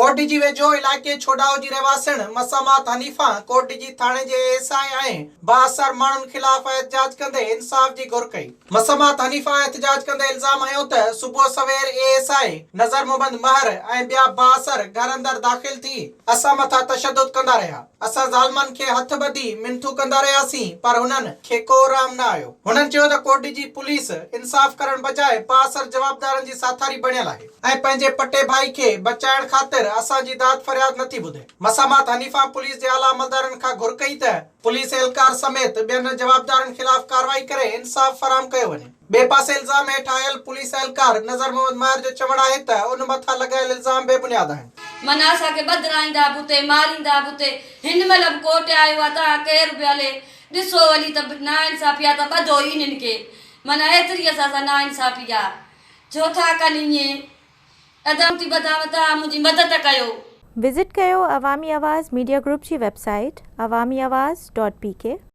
ڪوٽ جي ويجهو علائقي ڇوڏائو جي رهواسڻ مسامات حنيفه ڪوٽ جي ٿاڻي جي اي ايس I ۽ بااثر ماڻهن خلاف احتجاج ڪندي انصاف جي گهر ڪئي. مسامات حنيفه احتجاج ڪندي الزام هنيو ته صبح سوير اي ايس I نظر محمد مهر ۽ ٻيا بااثر گهر اندر داخل ٿي اسان مٿان تشدد ڪندا رهيا. اسان ظالمن کي هٿ ٻڌي منٿون ڪندا رهياسين پر هنن کي ڪو رحم نه آيو. هنن چيو ته ڪوٽ جي پوليس انصاف ڪرڻ بجاء بااثر جوابدارن جي ساٿاري بڻيل آهي ۽ پنهنجي پٽي ڀائي کي بچائڻ خاطر اسان جي داد فرياد نٿي ٻڌي. مسامات حنيفه پوليس جي اعليٰ عملدارن کان گهر ڪئي ته پوليس اهلڪار سميت ٻين جوابدارن خلاف ڪارروائي ڪري انصاف فراهم ڪيو وڃي. ٻئي پاسي الزام هيٺ آيل پوليس اهلڪار نظر محمد مهر جو چوڻ آهي ته ان مٿان لڳايل الزام بي بنياد آهن. من اسان کي ٻڌرائيندا به اتي ماريندا به اتي هن مهل به ڪورٽ آيو آ توهان ڪير به هلي ڏسو هلي ته ناانصافي آ ته ٻڌو ئي انهن کي من ايتري اسان سان ناانصافي آ ڇو ٿا ڪن ائين. ادا ٿي ٻڌاوان توهان منهنجي مدد ڪيو. وزٽ ڪيو عوامي آواز ميڊيا گروپ جي website Awami Awaz dot P K.